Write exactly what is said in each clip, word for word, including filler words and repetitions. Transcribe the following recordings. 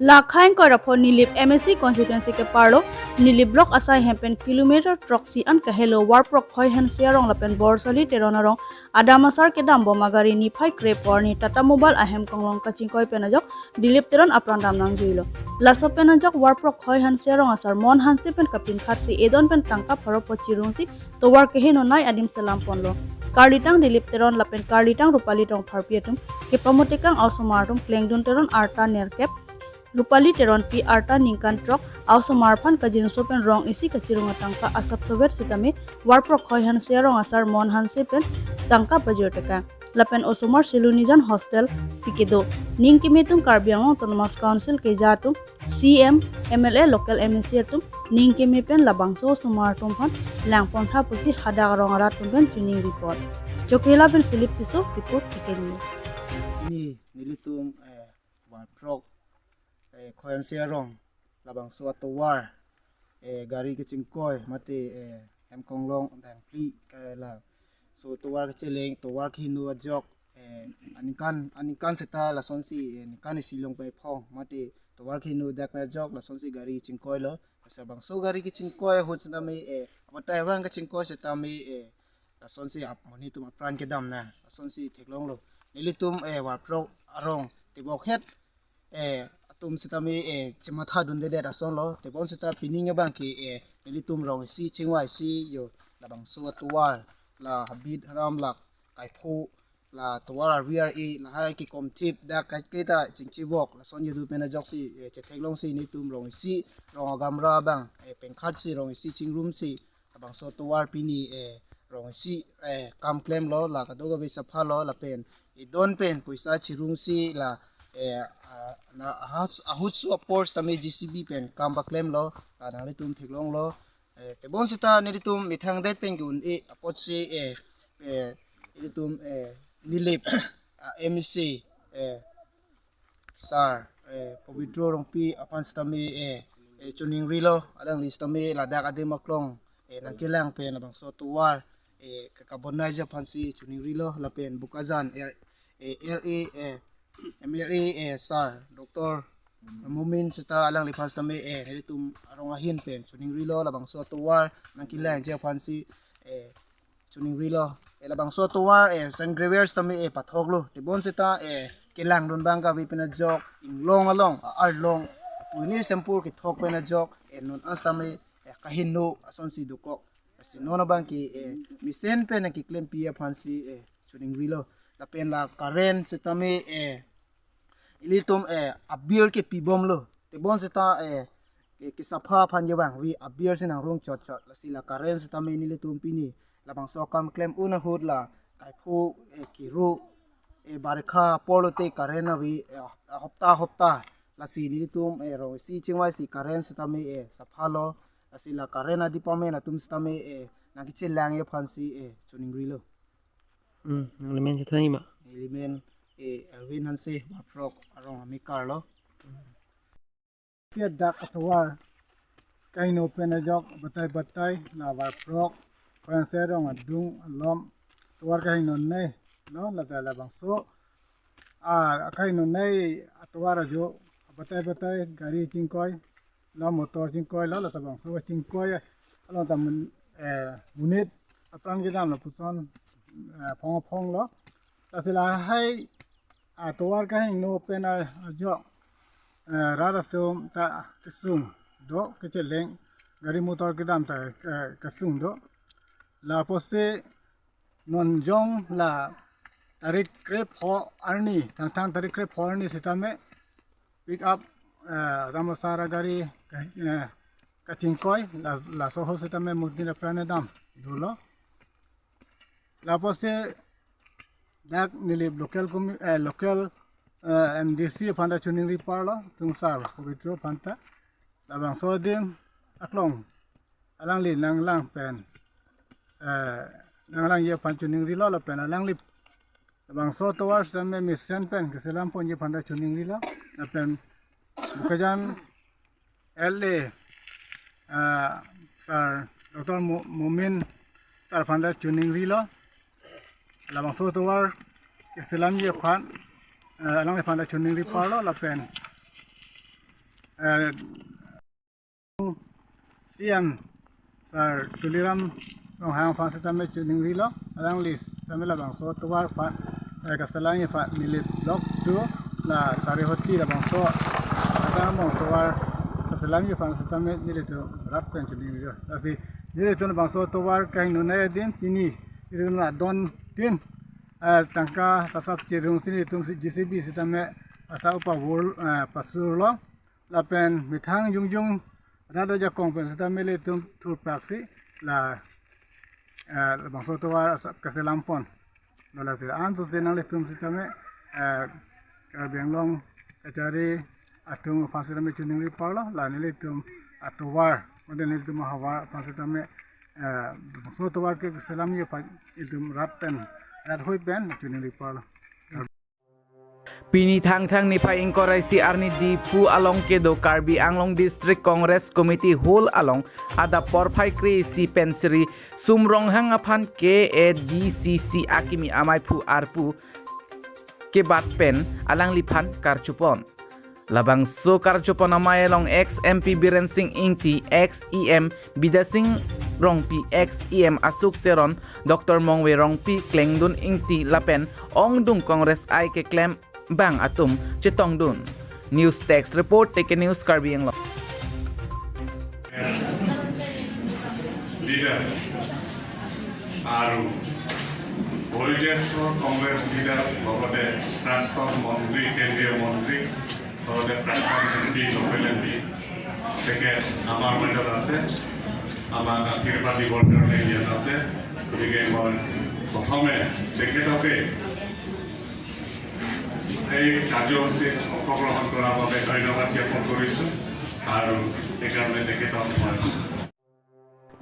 Lakhang Koirapho Nilip M A C constituency keparlo Nilip block asai hem pen kilometer throksi an kahelo Warprok Khoi Hanse arong lapen Borsali Teron arong adam asar kedambom agari niphai krepor ni Tata Mobile ahem konglong kachingkoi pen ajok Dilip Teron apran dam nangjuilo. Laso pen ajok Warprok Khoi Hanse arong asar Mon Hanse pen kapinkhatsi edon pen tangka pharo po chirungsi tovar keheno nai adim selam ponlo. Karlitang Dilip Teron lapen Karlitang Rupali Rongpharpi atum kepamotekang osomar atum Klengdun Teron arta nerkep, Rupali Teronpi arta ningkan throk, osomar aphan kajinso pen rong isi kachirung atangka asap sovet sitame Warprok Khoi Hanse arong asar Mon Hanse pen tangka pajirtekang. Lapen osomar Silunijan hostel si kedo. Ning keme atum Karbi Anglong Autonomous Council keja atum, C M, M L A, local M A C atum ning keme pen labangso osomar atum aphan langpon tha pusi hadak arong arat atum pen choningri apot. Jokela pen Philip Tisso report, T K News. Pini nelitum, eh, Warprok, eh, Khoi Hanse arong labangso atovar, eh, gari kachingkoi mate, eh, hem konglong dangphli ke laso tovar kacheleng, tovar keheno ajok, eh, aningkan, aningkan seta lasonsi, eh, ningkan isi long pen iphong mate tovar keheno dak ajok lasonsi gari chingkoilo. Lasi labangso gari kachingkoi ahut sitame, eh, abatai abang kachingkoi sitame, eh, lasonsi ap-, monit atum apran kedam nang, lasonsi theklonglo. Nelitum, eh, Warprok arong tebokhet, eh, atum sitame, eh, chematha dundedet asonlo. Tebon seta pining abang ke, eh, nelitum rong isi chingvaisi yo labangso atovar, la habit haram, la kaipho, la tovar arvi ar-e, lahai kekomthip dak kaiketa chingchibok lason jedu pen ajoksi, eh, chetheklongsi nelitum rong isi, rong agamra abang, eh, pengkhatsi rong isi chingrumsi labangso tovar pini, eh, rong isi, eh, kam klemlo, la kadokave saphalo lapen edon pen poisa chirungsi la, eh, ah, na ahas-, ahutsu apor sitame J C B pen kam paklemlo, la nanglitum theklonglo. Eh, tebon seta nelitum methang det pen ke-un-e apotsi, eh, eh, nelitum, eh, Nilip, ah, M A C, eh, Sar, eh, Pobitro Rongpi aphan sitame, eh, eh, choningrilo, alangli sitame ladak adim aklong, eh, nangkelang pen labangso tovar, eh, kakabonai ji aphansi choningrilo, lapen Bokajan, eh, eh, L A, eh, M L A, eh, Sar Doctor Momin seta alangliphan sitame, eh, nelitum arong ahin pen choningrilo, labangso tovar nangkelang ji aphansi, eh, choningrilo. Eh, labangso tovar, eh, sand gravel sitame, eh, pathoklo. Tebon seta, eh, kelang dun abang kave pen ajok, inglong along, a-arlong, puni sempur kethok pen ajok, eh, non an sitame, eh, kaheno asonsi dokok. Lasi non abang ke, eh, mesen pen nangkeklempi aphansi, eh, choningrilo. Lapen la current sitame, eh, ilitum, eh, abir kepibomlo. Tebon seta, eh, ke, kesapha aphan jebang vi abir si nangrung chotchot. Lasi la current sitame nelitum pini labangso akam klem un ahut la kaipho, eh, kiro, eh, barikha apor lote current ave, eh, hopta hopta. Lasi nelitum, eh, rong isi chingvaisi current sitame, eh, saphalo. Lasi la current adepartment atum sitame, eh, nangkechelang ji aphansi, eh, choningrilo. Hmm, nangli men chethan ma? Neli men, eh, Elvin Hanse, Warprok arong amekarlo. Ke dak atovar kaheno pen ajok batai batai la Warprok Khoi Hanse arong adung alom tovar kaheno nei lo, la labangso, ah, kaheno nei atovar ajo batai batai gari chingkoi lo, motor chingkoilo, la labangso chingkoi along ta mun, eh, monit apran kedam lapuson, eh, phong phong lo. Lasi lahai atovar kaheno pen a-, ajok, eh, rat atum ta kesung do, kecheleng gari motor kedam ta, eh, kesung do. Lapusi non jong la tarik krepho arni, thangthang tarik krepho arni sitame pick up, eh, Ramasara gari, eh, kachingkoi, la, laso ahut sitame monit apran kedam dolo. Lapusi dak Nilip local commi-, eh, local, eh, M D C aphan ta choningri parlo, Tungsar Pobitro aphan ta. Labangso adim aklong alangli nanglang pen, eh, nanglang ji aphan choningrilo lapen alangli labangso tovar sitame mesen pen keselam pon ji aphan ta choningrilo lapen Bokajan L A, ah, Sir Doctor Mo-, Momin Sir aphan ta choningrilo. Labangso tovar keselam ji aphan, eh, alangliphan ta choningri parlo lapen eh, C M Sir Tuliram Ronghang aphan sitame choningrilo, alangli sitame labangso atovar aphan, eh, kaselamji aphan neli Block two la Sarihoti labangso, labangso atovar kaselamji aphan sitame nelitum rat pen choningrilo. Lasi nelitum labangso atovar kehingno nai adim pini, ilitum adon tin, eh, tangka sasap chirung si nelitum si J C B sitame asa upavur, eh, pasurlo. Lapen methang jongjong rat ajakong pen sitame ilitum thurpraksi la, eh, labangso atovar asa kaselam pon. Dola si ansose nanglitum sitame, eh, Karbi Anglong kachari atum aphan sitame choningri parlo, la nelitum atovar, mate nelitum ahavar aphan sitame, eh, labangso atovar ke kaselamji aphan ilitum rat pen, rat hoi pen choningri parlo. Pini Thangthang niphai ingkoi ra isi arni Diphu along kedo Karbi Anglong District Congress Committee Hall along adap porphai kre-isi pen Sri Sum Ronghang aphan K A D C C akimi amaiphu arpu kebat pen alangliphan karchupon. Labangso karchupon amei along ex M P Biren Singh Ingti, ex E M Bidya Sing Rongpi, ex E M Asuk Teron, Doctor Mongve Rongpi, Klengdun Ingti lapen ongdung Congress I keklem bang atum chetongdun. News Desk Report, T K News Karbi Anglong. Leader আৰু বয়োজ্যেষ্ঠ কংগ্ৰেছ লিডাৰ লগতে প্ৰাক্তন মন্ত্ৰী, কেন্দ্ৰীয় মন্ত্ৰী, লগতে প্ৰাক্তন M P, local M P, তেখেত আমাৰ মাজত আছে। আমাক আশীৰ্বাদ দিবৰ কাৰণে ইয়াত আছে। গতিকে মই প্ৰথমে তেখেতকে এই কাৰ্যসূচীত অংশগ্ৰহণ কৰাৰ বাবে ধন্যবাদ জ্ঞাপন কৰিছোঁ আৰু সেইকাৰণে তেখেতক মই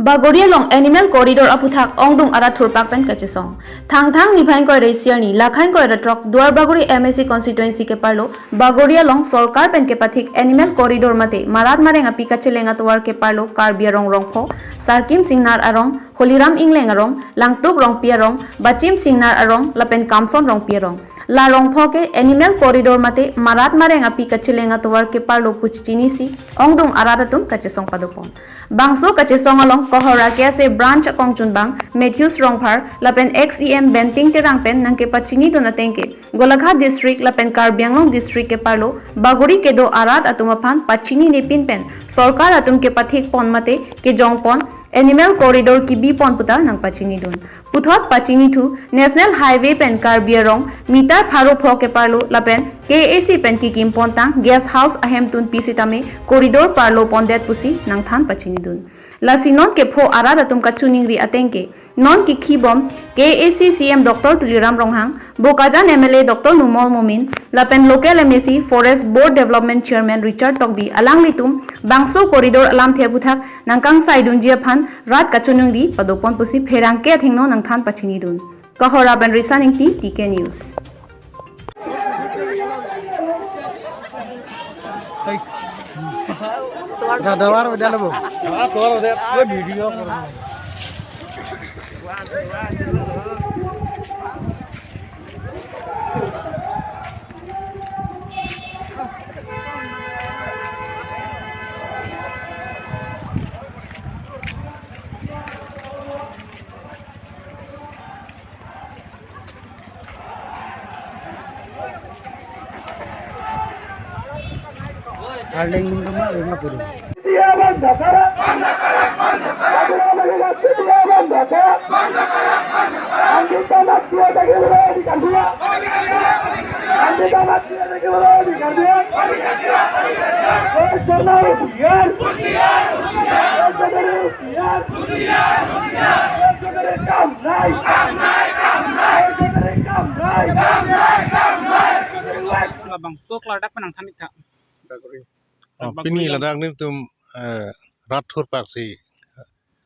Bagori along Animal Corridor aphuthak ongdung arat thurpak pen kachesong. Thangthang niphai ingkoi ra isi arni, lakha ingkoi ra throk, Duar Bagori M A C constituency keparlo Bagori along sorkar pen kepathik Animal Corridor mate marat mareng api kacheleng atovar keparlo Karbi arong rongpho Sarkim Singnar arong, Holiram Ingleng arong, Langtuk Rongpi arong, Bachim Singnar arong lapen Kamson Rongpi arong. La rongpho ke Animal Corridor mate marat mareng api kacheleng atovar keparlo pu chechinisi ongdung arat atum kachesong padopon. Bangso kachesong along Kohora K S A branch akongchunbang Matthews Rongphar lapen ex E M Benting Terang pen nangkepachinidun ateng ke Golaghat district lapen Karbi Anglong district keparlo Bagori kedo arat atum aphan pachinine pin pen sorkar atum kepathik pon mate kejong pon Animal Corridor kebi pon puta nangpachinidun. Puthot pachinithu National Highway pen Karbi arong meter pharo pho keparlo lapen K A C pen kekim pontang guest house ahemtun pi sitame corridor parlo pondet pusi nangthan pachinidun. Lasi non kepho arat atum kachiningri ateng ke non kekhibom K A C C M Doctor Tuliram Ronghang, Bokajan M L A Doctor Numal Momin, lapen local M A C Forest Board Development Chairman Richard Tokbi alanglitum bangso corridor alamthe aphuthak nangkangsaidunji aphan rat kachiningri padopon pusi pherangke athengno nangthan pachinidun. Kohora pen Risan Ingti, T K News. Gadavar bedal bo. Video. Arleng nung kama lima puluh. Labangso klardak penang thanik tha. Oh, pini ladak nelitum, eh, rat thurpaksi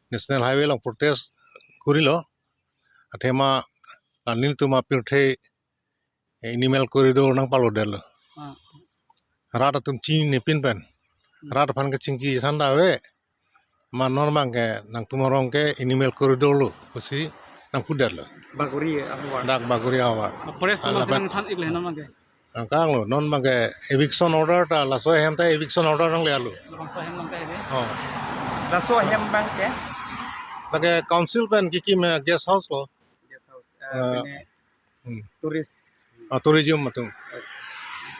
National Highway along protest kurilo. Athema la nelitum apirthe animal corridor nangpalodetlo. Ah. Rat atum chinine pin pen. Hmm. Rat aphan kachingki sanda ave. Ma non abang ke nangtum arong ke animal corridor lo pusi nangpudetlo. Bagori ahavar. Dak Bagori ahavar. Ah, forest atum lapen nangthan-ikle non abang ke. Angkang lo, non abangke eviction order ta, laso ahem ta eviction order nangle-etlo. Labangso ahem abangke hedi. Oh. Laso ahem abangke? Lake council pen kekim, eh, guest house lo. Guest house, eh, Eh, pine hmm. Tourist. Ah, tourism atum.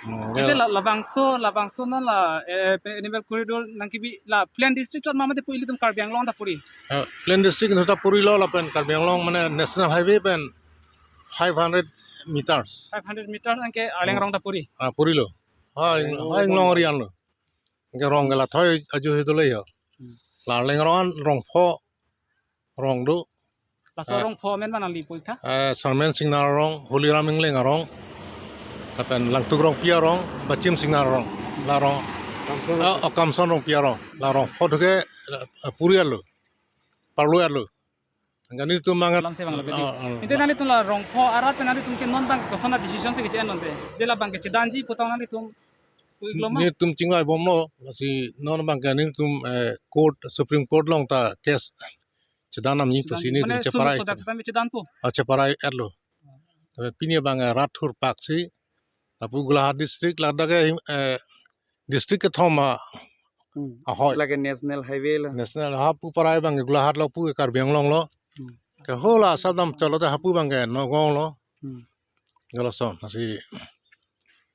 Hmm, ante ya. La, labangso, labangso non la, eh, pe-, animal corridor nangkebi la plain district chot ma mate pu ilitum Karbi Anglong ta puri. Eh, plain district ta purilo lapen Karbi Anglong mane national highway pen five hundred meters. Five hundred meters anke Arleng Hmm. Rong ta puri. Ah, purilo. Ah, ing-, Arleng ah, Rong Inglong ta. Ri anlo. Anke rong ke la thoi ajo he dolo yo. Hmm. La Arleng Rong an rong pho rong do. Laso Eh. rong pho amen mana li pulta? Eh, Sarmen Singnar arong, Holiram Ingleng arong, lapen Langtuk Rongpi arong, Bachim Singnar arong, la rong. Kamson Ah, Rongpi. Oh, Kamson Rongpi arong, la rong pho thuke, eh, puri-etlo, parlu-etlo. Anke nelitum mangat. Lamse abang lo, bedi. Ah, ah. Ante nanglitum la rong pho arat pen nanglitum ke non abang koson a decision si keche-en non te. Je labangke chedanji putang nanglitum pu-iklo ma? Nelitum chingvaibomlo, lasi non abangke nelitum, eh, court, Supreme Court along ta case chedan namji Chedan, pusi nelitum mane cheparai. Sunu sodak sitame chedanpo? Ah, cheparai-etlo. Tapi pini abang, eh, rat thurpaksi, lapu Golaghat district ladak ke, eh, district kethom a, Hmm. Ahoi. Lake national highway lo. National hapu parai abangke Golaghat lo, pu ke Karbi Anglong lo. Hmm. Ke hola Assam dam cholo te hapu abangke Nagaon lo. Hmm. Galason, lasi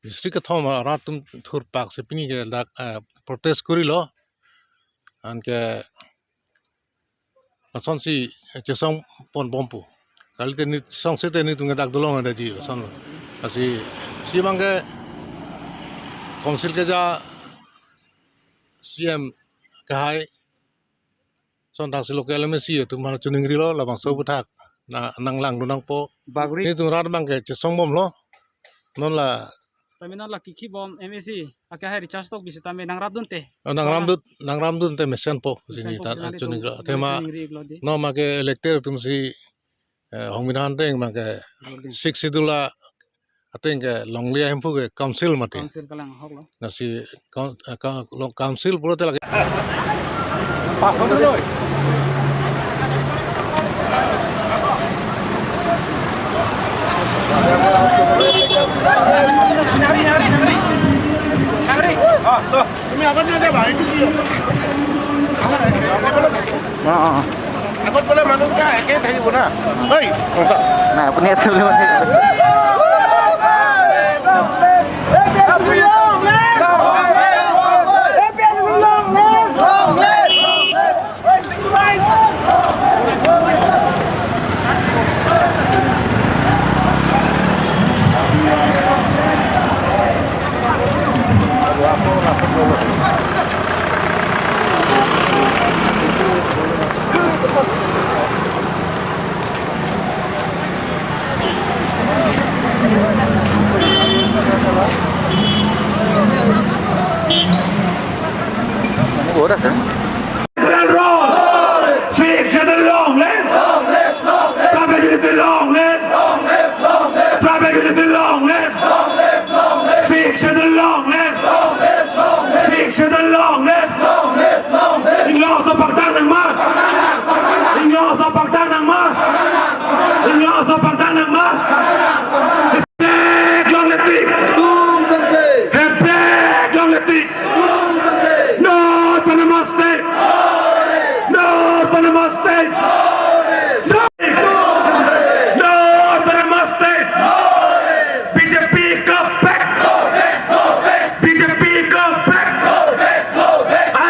district kethom a rat atum thurpaksi pini ke dak, eh, protest kurilo. Anke lasonsi chesongponbompo. Kalite neli chesongse te nelitum ke dak dolong ada ji lason lo. Lasi isi abangke council keja C M kehai, son thaksi local M A C atum aphan chiningrilo, labangso Hmm. aputhak na nanglangdun nangpo. Bagri. Nelitum rat abangke chesongbomlo. Non la Sitame non la kikhibom M A C akehai Richard Tokbi sitame nangrapdun te. Oh, nangrapdun, nangrapdun te mesenpo. Mesenpo, sini ta, mesenpo, chuningri, athema chiningri-iklo di. Non abangke elected atumsi, eh, Hongmina Hanteng abangke Longle. Sixth Schedule a, ateng ke longle ahemphu ke council mati. Council kalang ahok lo. Lasi coun-, eh, coun-, lo-, council pulote lake. তুমি আগত নাযাবা, এইটো কি? আগত আহিবা। অ, অ, অ। আগত গ'লে মানুহকেইটা একে থাকিব না। ঐ, নাই, আপুনি আছে বুলি মাতিছে। Federal rule! Sixth Schedule long live! Tribal unity long live! Tribal unity long live! Sixth Schedule long live! Sixth Schedule long live! Inglong aso pakdang nangma! Inglong aso pakdang nangma! Inglong aso pakdang nangma! Hepre longle tik! Tum sangse! Hepre longle tik! Tum sangse! No autonomous state! No autonomous state! No! No autonomous state! B J P come back! B J P come back!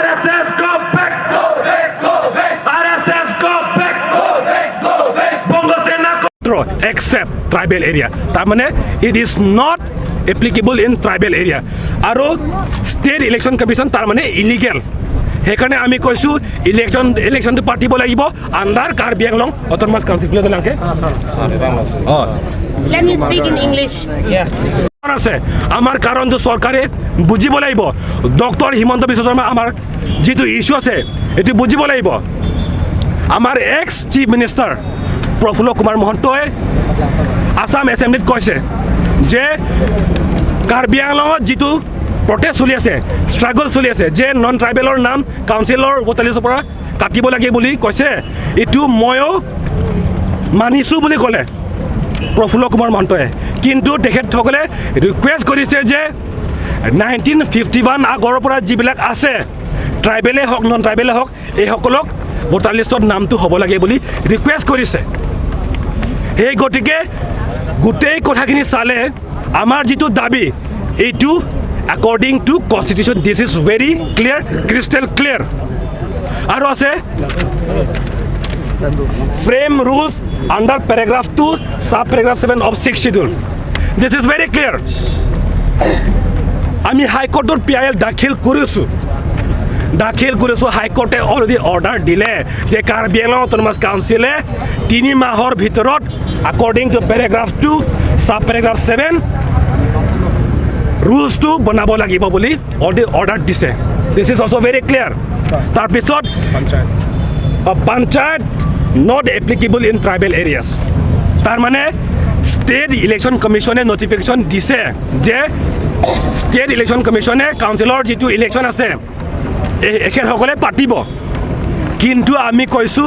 R S S come back! R S S come back! Bongo Sena except tribal area, তাৰ মানে it is not applicable in tribal area, আৰু state election commission তাৰ মানে illegal। সেইকাৰণে আমি কৈছো election, election টো পাতিব লাগিব under Karbi Anglong Autonomous Council। বুলে তো নাংকে? অ। Let me speak in English. আছে। আমাৰ কাৰণটো চৰকাৰে বুজিব লাগিব। ডক্টৰ হিমন্ত বিশ্ব শৰ্মা আমাৰ যিটো ইছ্যু আছে, এইটো বুজিব লাগিব। আমাৰ এক্স চিফ মিনিষ্টাৰ প্ৰফুল্ল কুমাৰ মহন্তই আছাম এছেম্বলিত কৈছে যে কাৰ্বি আংলঙত যিটো প্ৰটেষ্ট চলি আছে, ষ্ট্ৰাগল চলি আছে, যে নন ট্ৰাইবেলৰ নাম কাউন্সিলৰ ভোটাৰ লিষ্টৰ পৰা কাটিব লাগে বুলি কৈছে, এইটো ময়ো মানিছো বুলি ক'লে। প্ৰফুল্ল কুমাৰ মহন্তই। কিন্তু তেখেতসকলে ৰিকুৱেষ্ট কৰিছে যে নাইনটিন ফিফটি ওৱান আগৰ পৰা যিবিলাক আছে, ট্ৰাইবেলে হওক, নন ট্ৰাইবেলে হওক, এইসকলক ভোটাৰ লিষ্টত নামটো হ'ব লাগে বুলি ৰিকুৱেষ্ট কৰিছে। সেই গতিকে গোটেই কথাখিনি চালে আমাৰ যিটো দাবী, এইটো according to constitution, this is very clear, crystal clear. আৰু আছে, frame rules under paragraph two, sub paragraph seven of sixth schedule. This is very clear. আমি হাইকোৰ্টত পি আই এল দাখিল কৰিছো, দাখিল কৰিছো। হাইকোৰ্টে অলৰেডি অৰ্ডাৰ দিলে যে কাৰ্বি আংলং অট'নমাছ কাউন্সিলে তিনি মাহৰ ভিতৰত, according to paragraph two, sub paragraph seven, ৰুলছটো বনাব লাগিব বুলি অলৰেডি অৰ্ডাৰ দিছে। This is also very clear. তাৰপিছত, পঞ্চায়ত। আহ, panchayat not applicable in tribal areas। তাৰমানে ষ্টেট ইলেকশ্যন কমিশ্যনে নটিফিকেশ্যন দিছে যে ষ্টেট ইলেকশ্যন কমিশ্যনে কাউন্সিলৰ যিটো ইলেকশ্যন আছে, এ-, এখেতসকলে পাতিব। কিন্তু আমি কৈছো,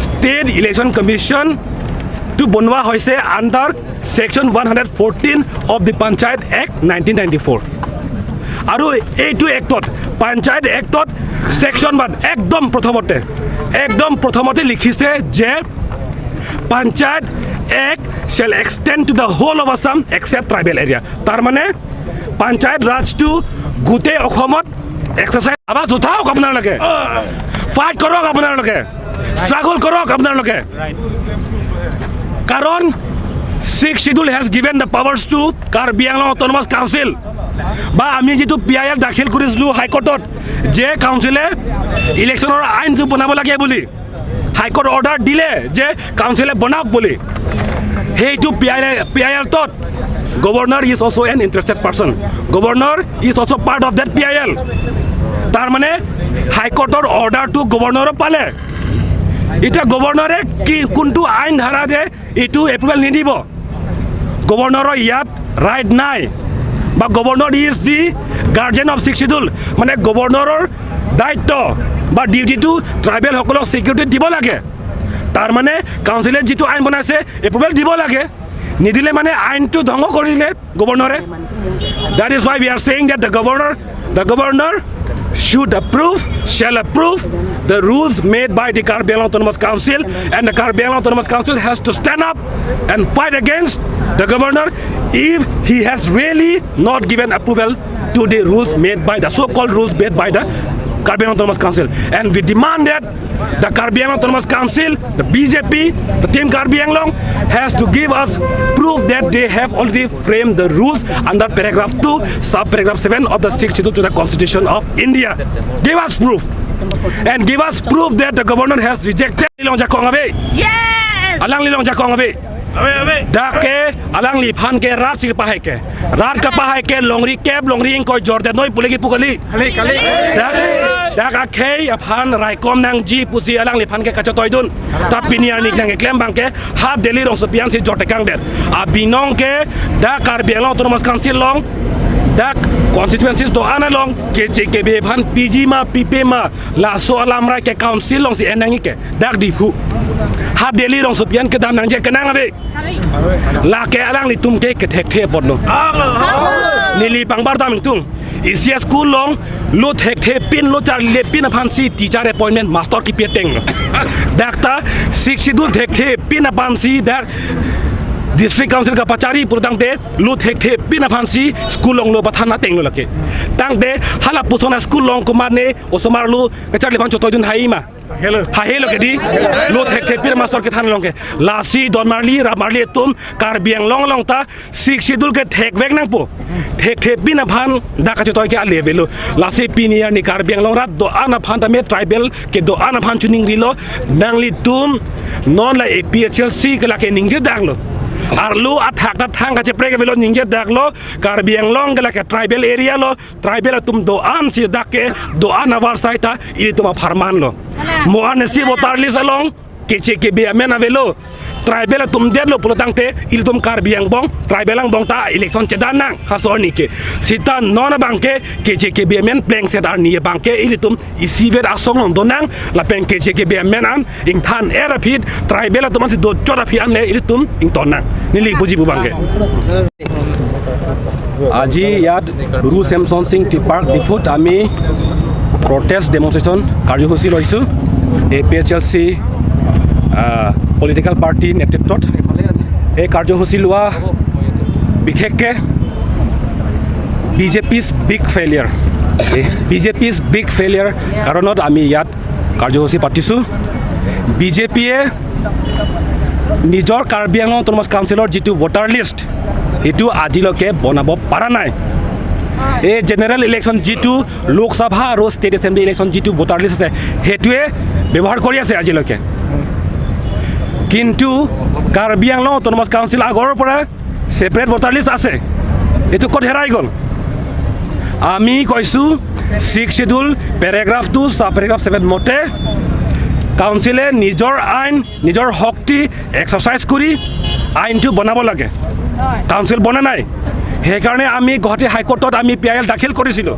ষ্টেট ইলেকশ্যন কমিশ্যনটো বনোৱা হৈছে under section one hundred fourteen of the Panchayat Act nineteen ninety-four। আৰু এইটো এক্টত, পঞ্চায়ত এক্টত ছেকশ্যন ওৱান, একদম প্ৰথমতে, একদম প্ৰথমতে লিখিছে যে Panchayat Act shall extend to the whole of Assam except tribal area। তাৰমানে পঞ্চায়ত ৰাজটো গোটেই অসমত এক্সাৰচাইজ, আৱাজ উঠাওক আপোনালোকে, ফাইট কৰক আপোনালোকে, ষ্ট্ৰাগল কৰক আপোনালোকে। কাৰণ Sixth Schedule has given the powers to Karbi Anglong Autonomous Council। বা আমি যিটো পি আই এল দাখিল কৰিছিলো হাইকোৰ্টত যে কাউন্সিলে ইলেকশ্যনৰ আইনটো বনাব লাগে বুলি, হাইকোৰ্ট অৰ্ডাৰ দিলে যে কাউন্সিলে বনাওক বুলি, সেইটো P I L, P I L তত Governor is also an interested person। Governor is also part of that P I L. তাৰমানে হাইকোৰ্টৰ অৰ্ডাৰটো গভৰ্ণৰে পালে। এতিয়া গভৰ্ণৰে কি, কোনটো আইন ধাৰা দিয়ে, এইটো এপ্ৰুভেল নিদিব। গভৰ্ণৰৰ ইয়াত ৰাইট নাই, বা Governor is the guardian of Sixth Schedule, মানে গভৰ্ণৰৰ দায়িত্ব বা ডিউটিটো ট্ৰাইবেলসকলক ছিকিউৰিটি দিব লাগে। তাৰমানে কাউন্সিলে যিটো আইন বনাইছে, এপ্ৰুভেল দিব লাগে। নিদিলে মানে আইনটো ধ্বংস কৰিলে গভৰ্ণৰে। That is why we are saying that the governor, the governor should approve, shall approve the rules made by the Karbi Anglong Autonomous Council, and the Karbi Anglong Autonomous Council has to stand up and fight against the governor if he has really not given approval to the rules made by the so-called rules made by the Karbi Anglong Autonomous Council. And we demand that the Karbi Anglong Autonomous Council, the B J P, the Team Karbi Anglong has to give us proof that they have already framed the rules under paragraph two, sub paragraph seven of the Sixth Schedule to the Constitution of India. Give us proof. And give us proof that the governor has rejected. Along jakong ave. Yes. Alangli along jakong ave. Ave, ave. Dak ke alangliphan ke rat si pahai ke. Rat kepahai ke longri kep, longri ingkoi jorde noi pu lagi pu kali. Kali, kali. Dak, dak akhei aphan raikom nangji pusi alangliphan ke kachetoidun. Ta pini arni nangkeklem abang ke ha Delhi rongsopi an si jortekang det. Abinong ke dak Karbi Anglong Autonomous Council along, dak constituencies do-an along, keche kebe aphan piji ma pipe ma, laso alamrai ke council along si en nangji ke, dak Diphu. Ha Delhi rongsopi an kedam nangji kenang ave. Lake alanglitum ke kethekthe apotlo. Neli pangbar dam ingtung. Isi a-school along lo thekthe pin, lo charlile pin aphan si teacher appointment master kipi atenglo. Dak ta Sixth Schedule thekthe pin aphan si dak District Council kapachari purtangte lo thekthe pin aphan si school along lo pathan atenglo lake. Tangte hala puson a-school along komatne osomar lo kacharliphan chetoidun hai ma. Hello. Hahelo ke di, lo thekthe pin master kethan along ke. Lasi don marli, rap marli atum, Karbi Anglong along ta Sixth Schedule ke thekvek nangpo. Thekthe pin aphan dak kachetoi ke ale avelo. Lasi pini arni Karbi Anglong rat do-an aphan tame tribal kedo-an aphan chuningrilo. Nanglitum non la A P H L C ke lake ningje daklo. Arlo athak ta thang kacheprek avelo, ningje daklo. Karbi Anglong ke lake tribal area lo. Tribal atum do-an si dak ke do-an avarsai ta ilitum apharman lo. Mo-an si voter list along keche kebe amen avelo. tribal atum detlo pulotangte ilitum Karbi angbong, tribal angbong ta election chedan nang haso arni ke. Sita non abangke K J K B M N plengset arni abangke ilitum isivet asong along donang, lapen K J K B M N an ingthan-er aphi, tribal atum ansi dochot aphi anle ilitum ingtonnang. Neli buji pu abangke. আজি ইয়াত ৰুচেমচন Singh T park ডিফুত আমি protest demonstration কাৰ্যসূচী লৈছোঁ A P H L C, আহ, political party নেতৃত্বত। এই কাৰ্যসূচী লোৱা বিশেষকৈ B J P's big failure, B J P's big failure কাৰণত আমি ইয়াত কাৰ্যসূচী পাতিছোঁ। বি জে পিয়ে নিজৰ কাৰ্বি আংলং অট'নমাছ কাউন্সিলৰ যিটো ভোটাৰ লিষ্ট, সেইটো আজিলৈকে বনাব পৰা নাই। এই জেনেৰেল ইলেকশ্যন যিটো লোকসভা আৰু ষ্টেট এছেম্বলি ইলেকশ্যন যিটো ভোটাৰ লিষ্ট আছে, সেইটোৱে ব্যৱহাৰ কৰি আছে আজিলৈকে। কিন্তু কাৰ্বি আংলং অট'নমাছ কাউন্সিল আগৰ পৰা ছেপাৰেট ভোটাৰ লিষ্ট আছে, এইটো ক'ত হেৰাই গ'ল? আমি কৈছোঁ, ছিক্স শ্বিডিউল পেৰেগ্ৰাফ টু ছাব পেৰেগ্ৰাফ ছেভেন মতে কাউন্সিলে নিজৰ আইন, নিজৰ শক্তি এক্সাৰচাইজ কৰি আইনটো বনাব লাগে। কাউন্সিল বনা নাই, সেইকাৰণে আমি গুৱাহাটী হাইকোৰ্টত আমি পি আই এল দাখিল কৰিছিলোঁ।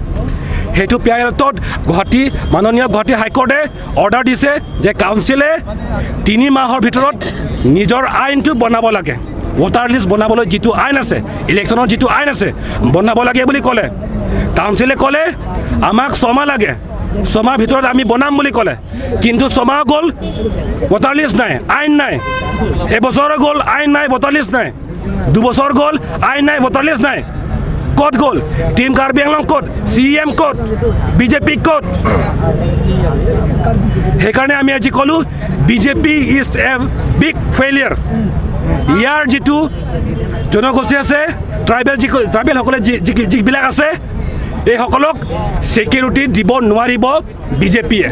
সেইটো পি আই এলত গুৱাহাটী, মাননীয় গুৱাহাটী হাইকোৰ্টে অৰ্ডাৰ দিছে যে কাউন্সিলে তিনি মাহৰ ভিতৰত নিজৰ আইনটো বনাব লাগে। ভোটাৰ লিষ্ট বনাবলৈ যিটো আইন আছে, ইলেকশ্যনৰ যিটো আইন আছে, বনাব লাগে বুলি ক'লে। কাউন্সিলে ক'লে, "আমাক ছমাহ লাগে, ছমাহ ভিতৰত আমি বনাম" বুলি ক'লে। কিন্তু ছমাহ গ'ল, ভোটাৰ লিষ্ট নাই, আইন নাই। এবছৰ গ'ল, আইন নাই, ভোটাৰ লিষ্ট নাই। দুবছৰ গ'ল, আইন নাই, ভোটাৰ লিষ্ট নাই। ক'ত গ'ল? টিম কাৰ্বি আংলং ক'ত? চি ই এম ক'ত? বি জে পি ক'ত? সেইকাৰণে আমি আজি ক'লোঁ, B J P is a big failure। ইয়াৰ যিটো জনগোষ্ঠী আছে, ট্ৰাইবেল যি, ট্ৰাইবেলসকলে যি, যি, যিবিলাক আছে, এইসকলক ছিকিউৰিটি দিব নোৱাৰিব বি জে পিয়ে,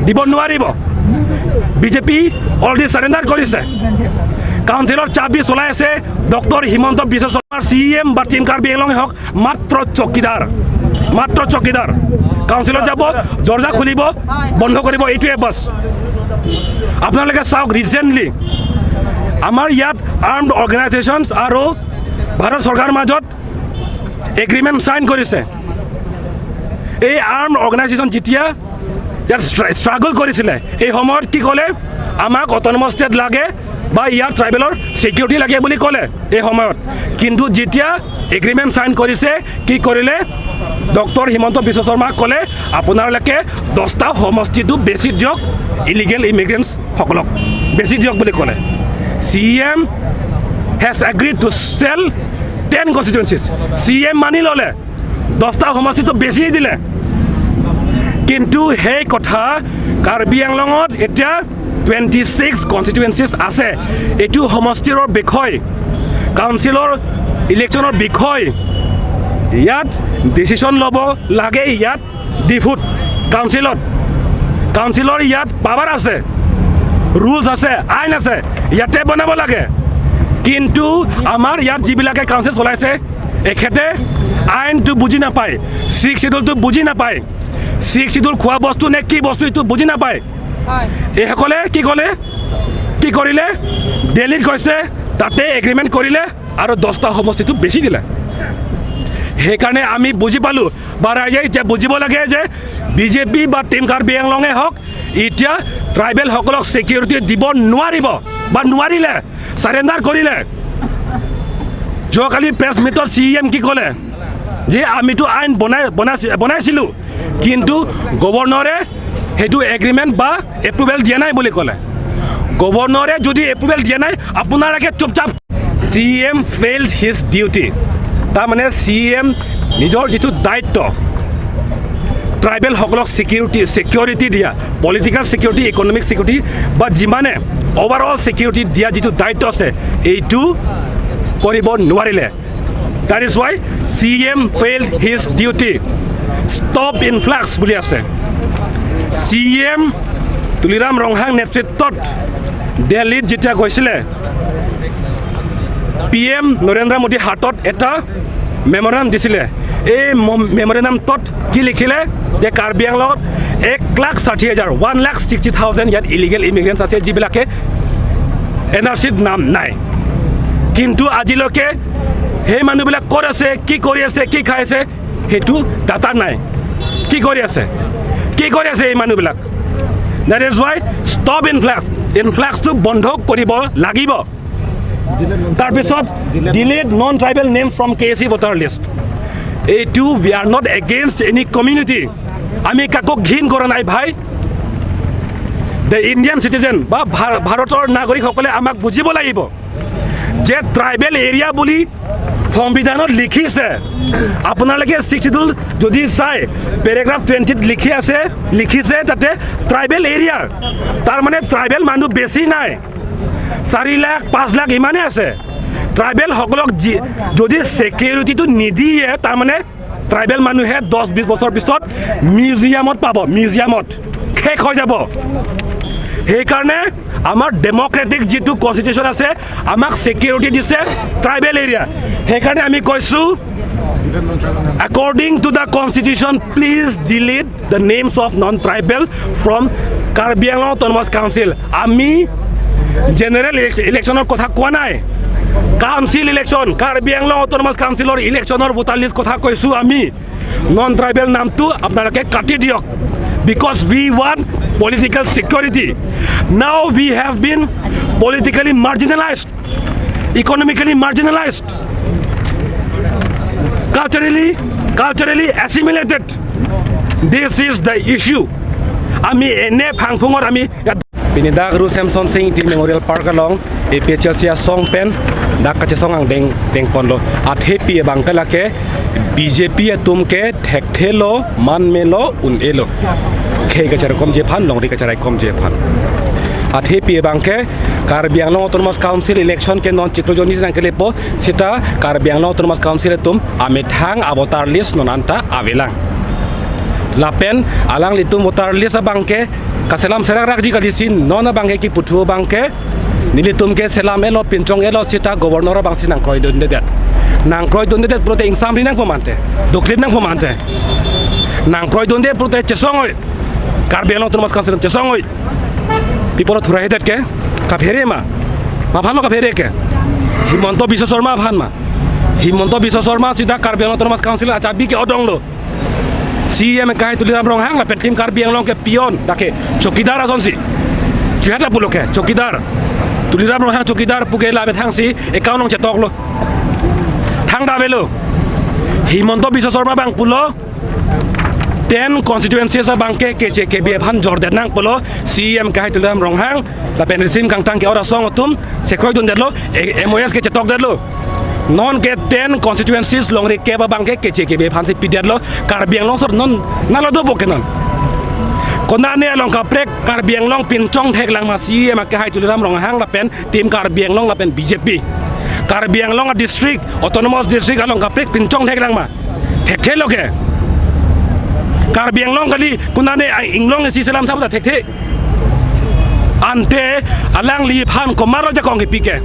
দিব নোৱাৰিব। B J P already surrender কৰিছে। কাউন্সিলৰ চাবি চলাই আছে ডক্টৰ হিমন্ত বিশ্ব শৰ্মাৰ, চি ই এম বা টিম কাৰ্বি আংলঙে হওক, মাত্ৰ চকীদাৰ, মাত্ৰ চকীদাৰ। কাউন্সিলত যাব, দৰ্জা খুলিব, বন্ধ কৰিব, এইটোৱে বাছ। আপোনালোকে চাওক, ৰিচেণ্টলি আমাৰ ইয়াত আৰ্মড অৰ্গেনাইজেশ্যনছ আৰু ভাৰত চৰকাৰৰ মাজত এগ্ৰিমেণ্ট চাইন কৰিছে। এই আৰ্মড অৰ্গেনাইজেশ্যন যেতিয়া ইয়াত ষ্ট্ৰা-, ষ্ট্ৰাগল কৰিছিলে, এই সময়ত কি ক'লে? "আমাক অট'নমাছ ষ্টেট লাগে বা ইয়াত ট্ৰাইবেলৰ ছিকিউৰিটি লাগে" বুলি ক'লে এই সময়ত। কিন্তু যেতিয়া এগ্ৰিমেণ্ট চাইন কৰিছে, কি কৰিলে? ডক্টৰ হিমন্ত বিশ্ব শৰ্মাক ক'লে, "আপোনালোকে দহটা সমষ্টিটো বেছি দিয়ক, ইলিগেল ইমিগ্ৰেণ্টছসকলক বেছি দিয়ক" বুলি ক'লে। C E M has agreed to sell ten constituencies। C E M মানি ল'লে, দহটা সমষ্টিটো বেছি দিলে। কিন্তু সেই কথা, কাৰ্বি আংলঙত এতিয়া টুৱেণ্টি ছিক্স কনষ্টিটুৱেঞ্চিজ আছে। এইটো সমষ্টিৰ বিষয়, কাউন্সিলৰ ইলেকশ্যনৰ বিষয়। ইয়াত ডিচিশ্যন ল'ব লাগে ইয়াত ডিফুত, কাউন্সিলত। কাউন্সিলৰ ইয়াত পাৱাৰ আছে, ৰুলছ আছে, আইন আছে, ইয়াতে বনাব লাগে। কিন্তু আমাৰ ইয়াত যিবিলাকে কাউন্সিল চলাইছে, এখেতে আইনটো বুজি নাপায়, ছিক্স শ্বিডিউলটো বুজি নাপায়। ছিক্স শ্বিডিউল খোৱা বস্তু নে কি বস্তু, এইটো বুজি নাপায়। হয়। এইসকলে কি ক'লে, কি কৰিলে? দিল্লীত গৈছে, তাতে এগ্ৰিমেণ্ট কৰিলে আৰু দহটা সমষ্টিটো বেছি দিলে। সেইকাৰণে আমি বুজি পালোঁ বা ৰাইজে এতিয়া বুজিব লাগে যে বি জে পি বা টিম কাৰ্বি আংলঙে হওক, এতিয়া ট্ৰাইবেলসকলক ছিকিউৰিটি দিব নোৱাৰিব বা নোৱাৰিলে, চাৰেণ্ডাৰ কৰিলে। যোৱাকালি প্ৰেছ মিটত চি ই এম কি ক'লে যে আমিতো আইন বনাই, বনাইছি-, বনাইছিলোঁ, কিন্তু গভৰ্ণৰে সেইটো এগ্ৰিমেণ্ট বা এপ্ৰুভেল দিয়া নাই বুলি ক'লে। গভৰ্ণৰে যদি এপ্ৰুভেল দিয়া নাই, আপোনালোকে চুপচাপ। C E M failed his duty. তাৰমানে চি ই এম নিজৰ যিটো দায়িত্ব, ট্ৰাইবেলসকলক ছিকিউৰিটি, ছিকিউৰিটি দিয়া, পলিটিকেল ছিকিউৰিটি, ইকনমিক ছিকিউৰিটি বা যিমানে অভাৰঅল ছিকিউৰিটি দিয়া যিটো দায়িত্ব আছে, এইটো কৰিব নোৱাৰিলে। That is why C E M failed his duty. Stop influx বুলি আছে। C E M Tuliram Ronghang নেতৃত্বত দিল্লীত যেতিয়া গৈছিলে, পি এম নৰেন্দ্ৰ মোদীৰ হাতত এটা মেমৰেণ্ডাম দিছিলে। এই ম-, মেমৰেণ্ডামটোত কি লিখিলে যে কাৰ্বি আংলঙত এক লাখ ষাঠি হাজাৰ, ওৱান লাখ ছিক্সটি থাউজেণ্ড ইয়াত ইলিগেল ইমিগ্ৰেণ্টছ আছে, যিবিলাকে এন আৰ চিত নাম নাই। কিন্তু আজিলৈকে সেই মানুহবিলাক ক'ত আছে, কি কৰি আছে, কি খাই আছে, সেইটো ডাটা নাই। কি কৰি আছে, কি কৰি আছে এই মানুহবিলাক? That is why stop influx, ইনফ্লাক্সটো বন্ধ কৰিব লাগিব। তাৰপিছত delete non tribal name from K A C voter list। এইটো, we are not against any community। আমি কাকো ঘিণ কৰা নাই ভাই। The Indian citizen বা ভাৰ- ভাৰতৰ নাগৰিকসকলে আমাক বুজিব লাগিব যে ট্ৰাইবেল এৰিয়া বুলি সংবিধানত লিখিছে। আপোনালোকে ছিক্স শ্বিডিউল যদি চাই, পেৰেগ্ৰাফ টুৱেণ্টিত লিখি আছে, লিখিছে তাতে ট্ৰাইবেল এৰিয়া, তাৰমানে ট্ৰাইবেল মানুহ বেছি নাই, চাৰি লাখ পাঁচ লাখ ইমানে আছে। ট্ৰাইবেলসকলক যি- যদি ছিকিউৰিটিটো নিদিয়ে, তাৰমানে ট্ৰাইবেল মানুহে দহ বিশ বছৰ পিছত মিউজিয়ামত পাব, মিউজিয়ামত শেষ হৈ যাব। সেইকাৰণে আমাৰ ডেমক্ৰেটিক যিটো কনষ্টিটিউশ্যন আছে, আমাক ছিকিউৰিটি দিছে ট্ৰাইবেল এৰিয়া। সেইকাৰণে আমি কৈছোঁ, according to the constitution, please delete the names of non tribal from Karbi Anglong Autonomous Council। আমি জেনেৰেল ইলেকশ্যনৰ কথা কোৱা নাই, কাউন্সিল ইলেকশ্যন, কাৰ্বি আংলং অট'নমাছ কাউন্সিলৰ ইলেকশ্যনৰ ভোটাৰ লিষ্ট কথা কৈছোঁ আমি। নন ট্ৰাইবেল নামটো আপোনালোকে কাটি দিয়ক, because we want political security। Now we have been politically marginalized, economically marginalized, culturally, culturally assimilated। This is the issue। আমি এনে ফাংফুঙত আমি ইয়াত Pini dak Ru Semson Sing Ingti Memorial Park along A P H L C asong pen dak kachesong angdeng dengponlo. Athepi abangke lake B J P atum ke thekthelo, manmelo, un-elo. Khei kacharaikomji aphan, longri kacharaikomji aphan. Athepi abangke Karbi Anglong Autonomous Council election ke non chiklo jonni nangkelepo, seta Karbi Anglong Autonomous Council atum amethang avoter list non anta avelang. Lapen alanglitum voter list abangke kaselam serakrakji kali si, non abangke kipu thu abangke nelitum ke selam-elo, pinchong-elo seta governor abangsi nangkroidundedet. Nangkroidundedet pulote ingsamri nangpo mante, doklip nangpo mante. Nangkroidunde pulote chesong oi. Karbi Anglong Autonomous Council chesong oi. Pi apotlo thuraihedet ke? Kaphere ma? Ma aphanlo kaphere ke? Himanta Biswa Sarma aphan ma? Himanta Biswa Sarma seta Karbi Anglong Autonomous Council achabi ke odonglo. C E M akehai Tuliram Ronghang lapen Team Karbi Anglong ke peon, dak ke chowkidar asonsi. Chuheta pulo ke chowkidar. Tuliram Ronghang chowkidar pu ke la amethangsi account along chetoklo. Thangta avelo. Himanta Biswa Sarma abang pulo, ten constituencies abangke keche kebe aphan jordet nang pulo, C E M akehai Tuliram Ronghang lapen risim kangtang ke-ot asong atum sekroidundetlo, e-, M O S ke chetokdetlo. Non ke ten constituencies longri kep abangke keche kebe aphansi pidetlo, Karbi Anglong sor non nalo dopo ke non. Konane along kaprek Karbi Anglong pinchong theklang ma C E M akehai Tuliram Ronghang lapen Team Karbi Anglong lapen B J P? Karbi Anglong adistrict, autonomous district along kaprek pinchong theklang ma? Thekthelo ke. Karbi Anglong kali, konane a- inglong isi selam sap ta thekthe. Ante alangliphan komarlo jakong kipi ke?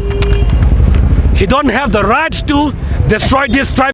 He don't have the rights to destroy this tribe.